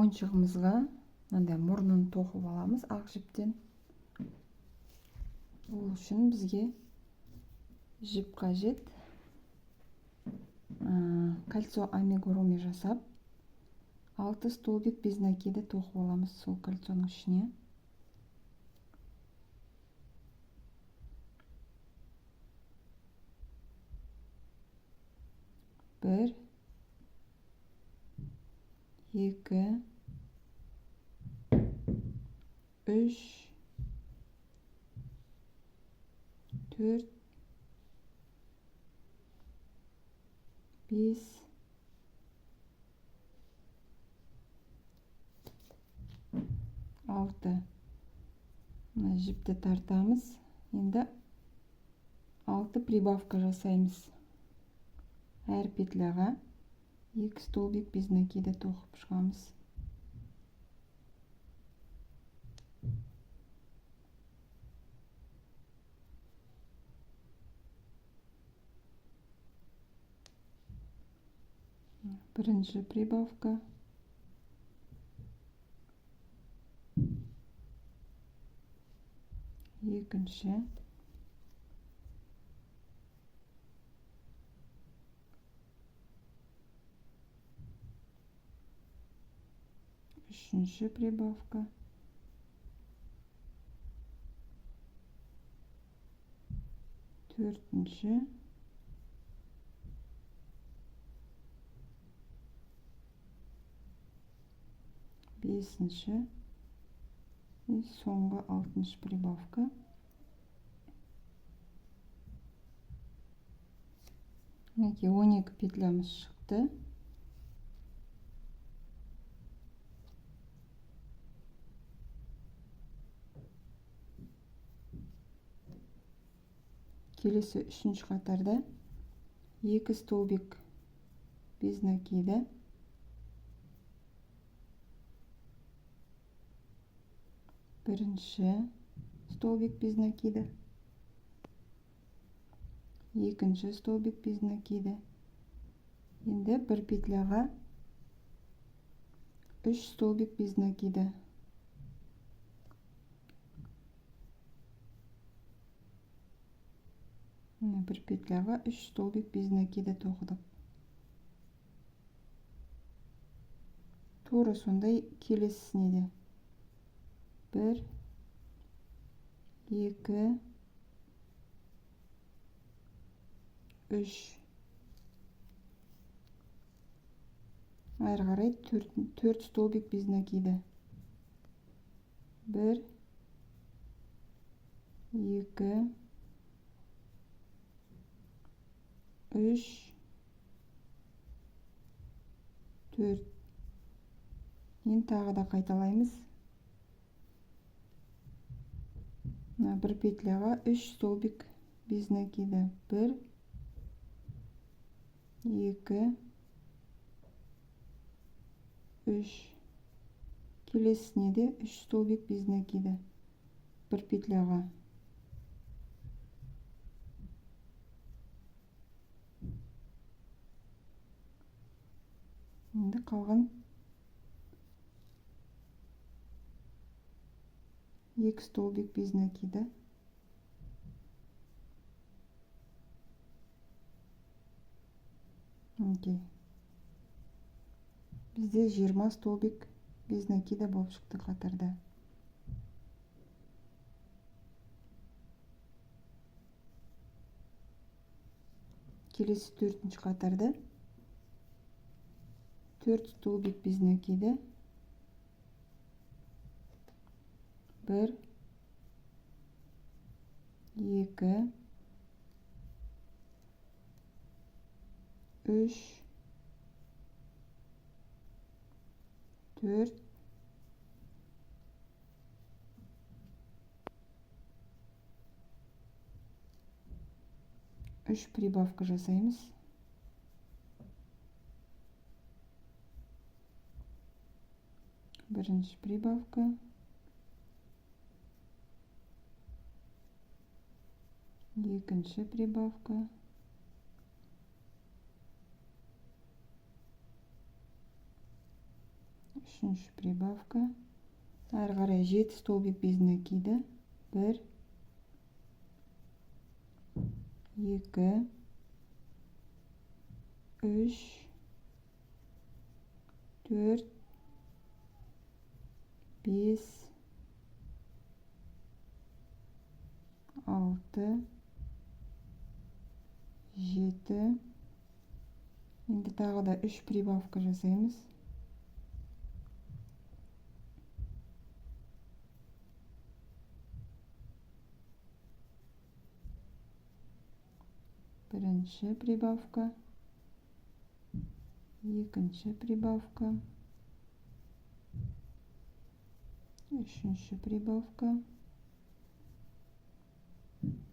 Ойыншығымызға мынандай мұрнын тоқып аламыз ақ жіптен. Ол үшін бізге жіп қажет. Кольцо амигуруми жасап, 6 столбик без накида тоқып аламыз сол кольцоның ішіне. 1, 2, 3, 4, 5, 6. Мына жіпті тартамыз. Енді 6 прибавка жасаймыз. Әр петляға 2 столбик без накида тоқып шығамыз. Бірінші прибавка. Екінші. Үшінші прибавка. Төртінші. Бесінші. И соңғы алтыншы прибавка. Мінекей 12 петлямыз шықты. Келесі үшінші қатарда 2 столбик без накида. Бірінші столбик без накида, екінші столбик без накида. Енді бір петляға 3 столбик без накида. Міне бір петляға 3 столбик без накида тоқыдық. Тура сондай келесісіне де. 1, 2, 3. Әрі қарай 4 столбик без накида. 1, 2, 3, 4. Енді тағы да қайталаймыз. Мына бір петляға 3 столбик без накида. 1, 2, 3. Келесісіне де 3 столбик без накида. Бір петляға. Енді қалған 2 столбик без накида. Мінекей. Бізде 20 столбик без накида болып шықты қатарда. Келесі төртінші қатарда 4 столбик без накида. 1, 2, 3, 4, 3 прибавка жасаймыз. Бірінші прибавка. Екінші прибавка. Үшінші прибавка. Әрі қарай 7 столбик без накида. 1, 2, 3, 4, 5, 6, 7. Енді тағы да 3 прибавка жасаймыз. Бірінші прибавка, екінші прибавка, үшінші прибавка.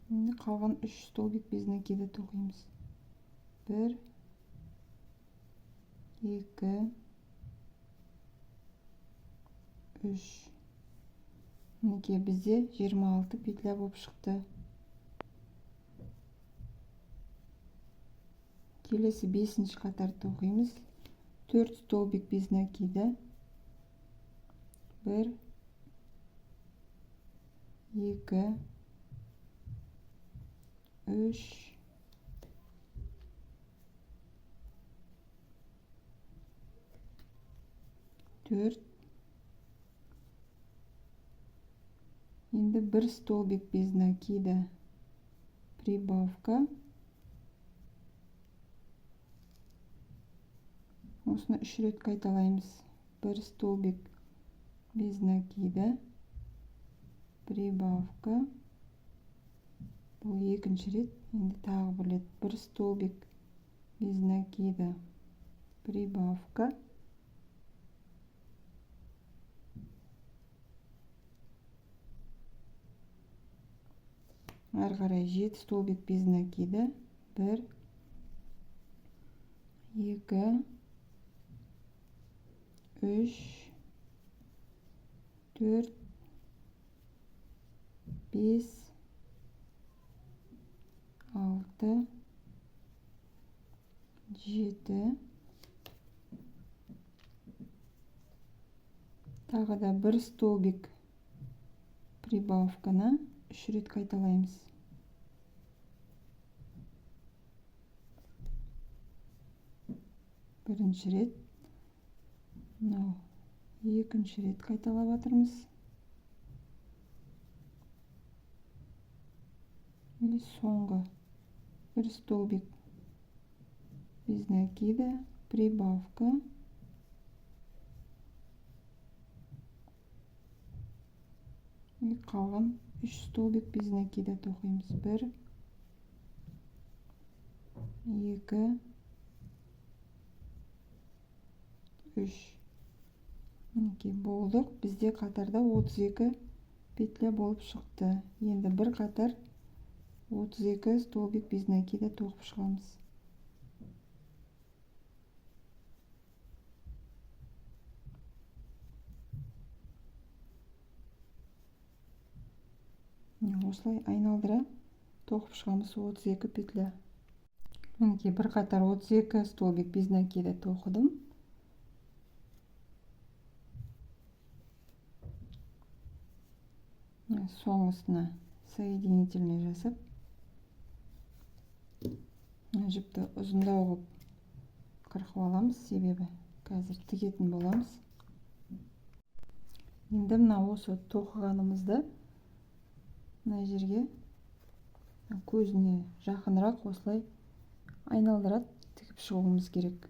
Енді қалған 3 столбик без накида тоқимыз. 1, 2, 3. Мінекей бізде 26 петля болып шықты. Келесі 5-ші қатар тоқимыз. 4 столбик без накида. 1, 2, 3, 4. Енді 1 столбик без накида прибавка. Осыны 3 рет қайталаймыз. 1 столбик без накида, прибавка. Бұл екінші рет. Енді тағы бір рет 1 столбик без накида, прибавка. Әрі қарай 7 столбик без накида. 1, 2, 3, 4, 5, 6, 7. Тағы да 1 столбик прибавканы 3 рет қайталаймыз. Бірінші рет, мынау екінші рет қайталап жатырмыз. И соңғы 1 столбик без накида, прибавка. И қалған 3 столбик без накида тоқимыз. 1, 2, 3. Мінекей болдық. Бізде қатарда 32 петля болып шықты. Енді бір қатар 32 столбик без накида тоқып шығамыз. Осылай айналдыра тоқып шығамыз 32 петля. Мінекей бір қатар 32 столбик без накида тоқыдым. Соңғысына соединительный жасап, жіпті ұзындау қылып қырқып аламыз, себебі қазір тігетін боламыз. Енді мына осы тоқығанымызды мына жерге көзіне жақынырақ осылай айналдыра тігіп шығуымыз керек.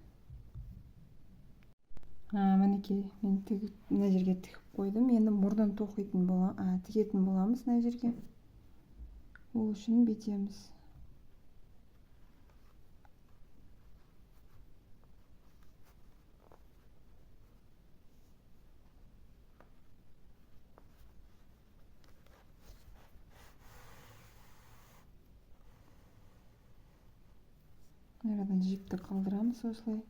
Мінекей мен мына жерге тігіп қойдым. Енді мұрнын тігетін боламыз мына жерге. Ол үшін бүйтеміз. Арадан жіпті қалдырамыз осылай.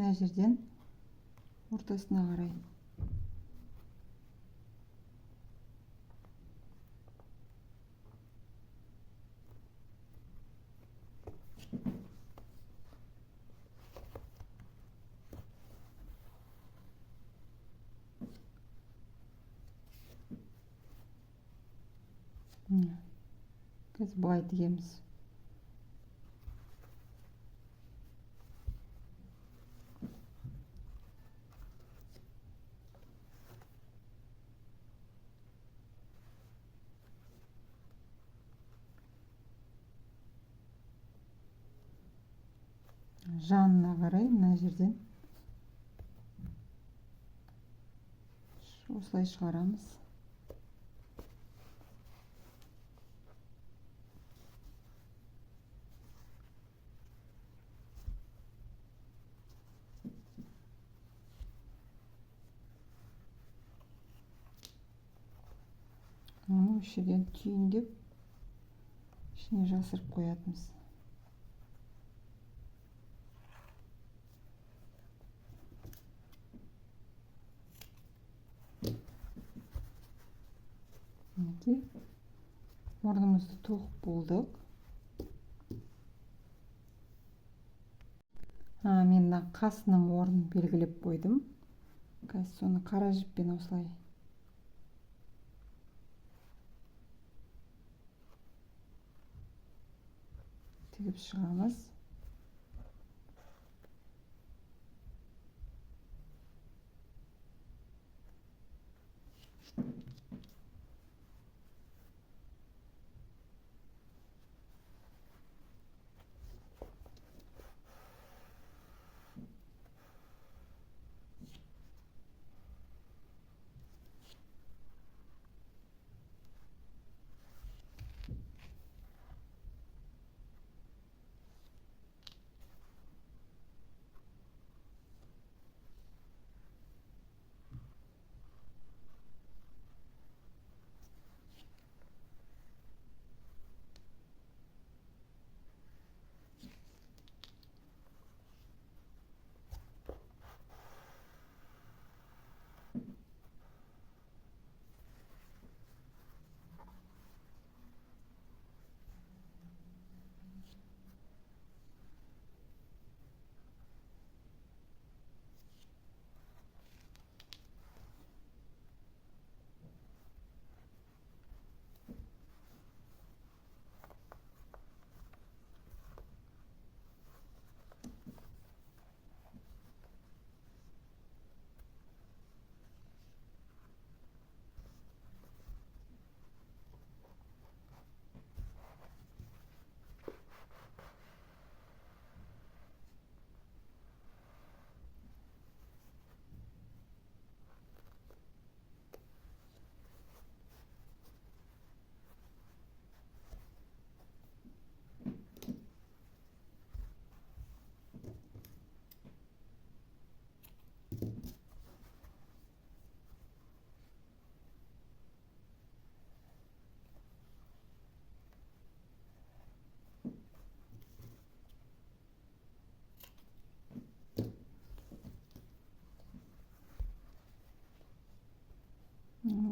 Мына жерден ортасына қарай. Қазір былай тігеміз. Жанына қарай мына жерден осылай шығарамыз. Оны осы жерден түйіндеп ішіне жасырып қоятынбыз. Мінекей, мұрнымызды тоқып болдық. Мен мына қасының орнын белгілеп қойдым. Қазір соны қара жіппен осылай тігіп шығамыз.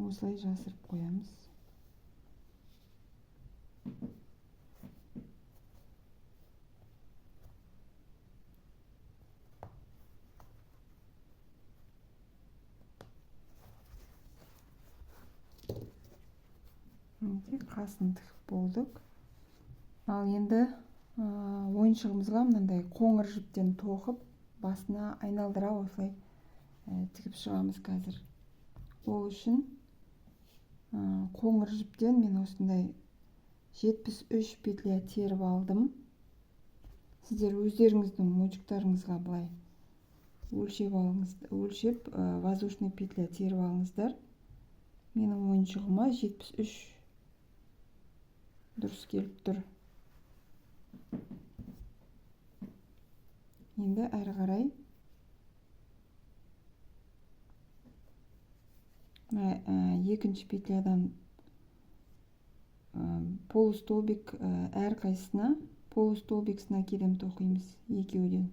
Осылай жасырып қоямыз. Мінекей, қасын тігіп болдық. Ал енді ойыншығымызға мынандай қоңыр жіптен тоқып, басына айналдыра осылай тігіп шығамыз қазір. Ол үшін қоңыр жіптен мен осындай 73 петля теріп алдым. Сіздер өздеріңіздің ойыншықтарыңызға былай өлшеп алыңыз, өлшеп воздушный петля теріп алыңыздар. Менің ойыншығыма 73 дұрыс келіп тұр. Енді әрі қарай екінші петлядан полустолбик, әрқайсысына полустолбик с накидом тоқимыз екеуден.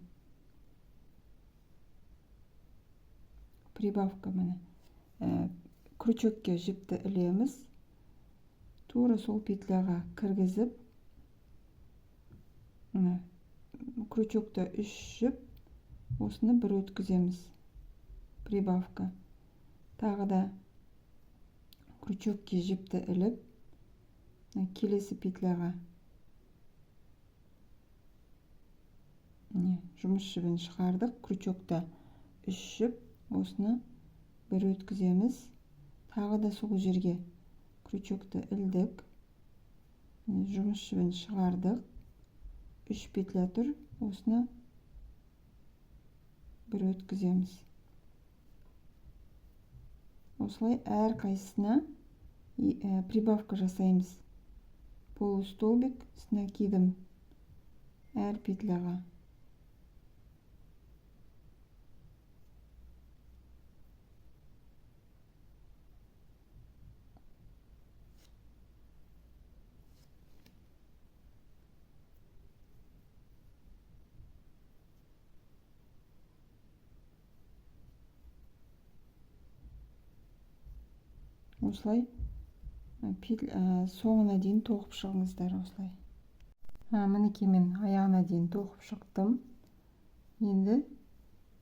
Прибавка міне. Крючокке жіпті ілеміз. Тура сол петляға кіргізіп, міне, крючокта 3 жіп, осыны бір өткіземіз. Прибавка. Тағы да крючокке жіпті іліп, келесі петляға міне жұмыс жібін шығардық. Крючокта 3 жіп, осыны бір өткіземіз. Тағы да сол жерге крючокты ілдік, жұмыс жібін шығардық. 3 петля тұр, осыны бір өткіземіз. Осылай әр қайсысына прибавка жасаймыз. Полустолбик с накидом әр петляға. Осылай соңына дейін тоқып шығыңыздар осылай. Мінекей мен аяғына дейін тоқып шықтым. Енді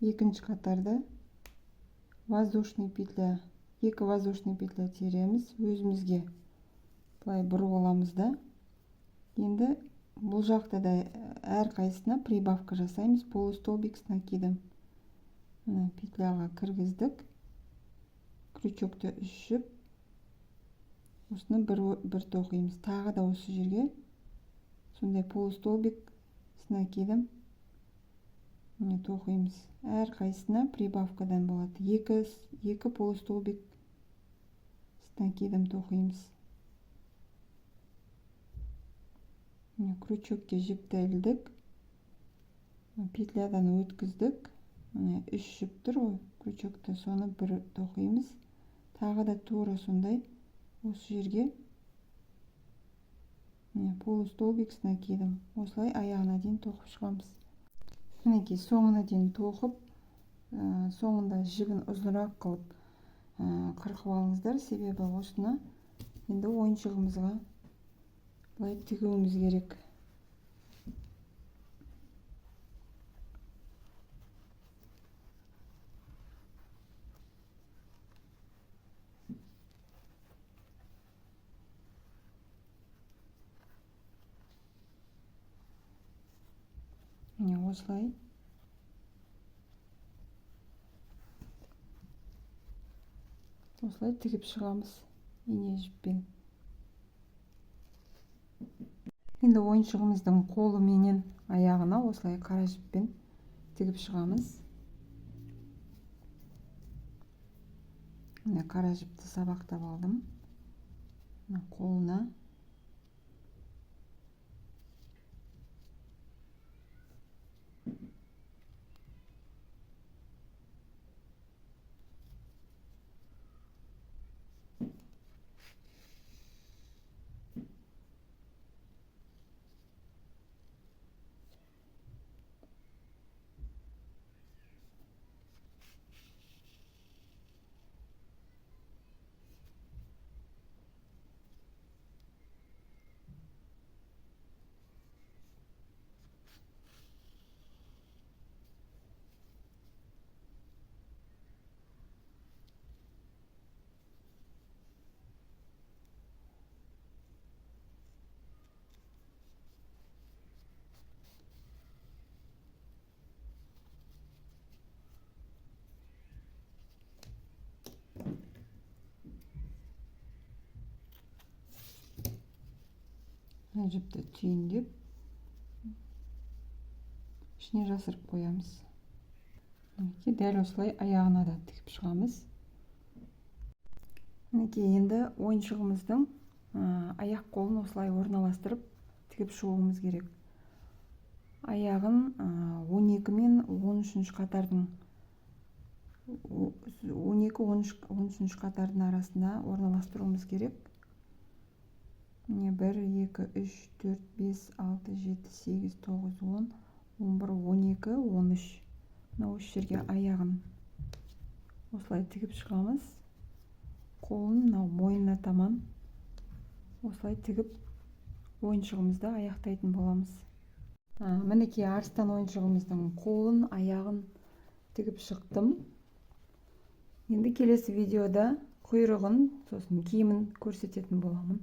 екінші қатарда воздушный петля, 2 воздушный петля тереміз, өзімізге былай бұрып аламыз да. Енді бұл жақта да әр қайсысына прибавка жасаймыз. Полустолбик с накидом. Мына петляға кіргіздік, крючокты 3 жіп, осыны бір тоқимыз. Тағы да осы жерге сондай полустолбик с накидом міне тоқимыз. Әр қайсысына прибавкадан болады. 2 полустолбик с накидом тоқимыз. Міне крючокке жіпті ілдік, петлядан өткіздік. Міне 3 жіп тұр ғой крючокта, соны бір тоқимыз. Тағы да тура сондай осы жерге міне полустолбик с накидом. Осылай аяғына дейін тоқып шығамыз. Мінекей соңына дейін тоқып, соңында жібін ұзынырақ қылып қырқып алыңыздар. Себебі осыны енді ойыншығымызға былай тігуіміз керек. Міне осылай осылай тігіп шығамыз ине жіппен. Енді ойыншығымыздың қолы менен аяғына осылай қара жіппен тігіп шығамыз. Міне қара жіпті сабақтап алдым. Мына қолына жіпті түйіндеп ішіне жасырып қоямыз. Мінекей дәл осылай аяғына да тігіп шығамыз. Мінекей енді ойыншығымыздың аяқ қолын осылай орналастырып тігіп шығуымыз керек. Аяғын 12 мен 13 қатардың 12, 13 қатардың арасында орналастыруымыз керек. Міне 1, 2, 3, 4, 5, 6, 7, 8, 9, 10, 11, 12, 13. Мына осы жерге аяғын Осылай тігіп шығамыз. Қолын мынау мойнына таман осылай тігіп, ойыншығымызды аяқтайтын боламыз. Мінекей, арыстан ойыншығымыздың қолын, аяғын тігіп шықтым. Енді келесі видеода құйрығын, сосын киімін көрсететін боламын.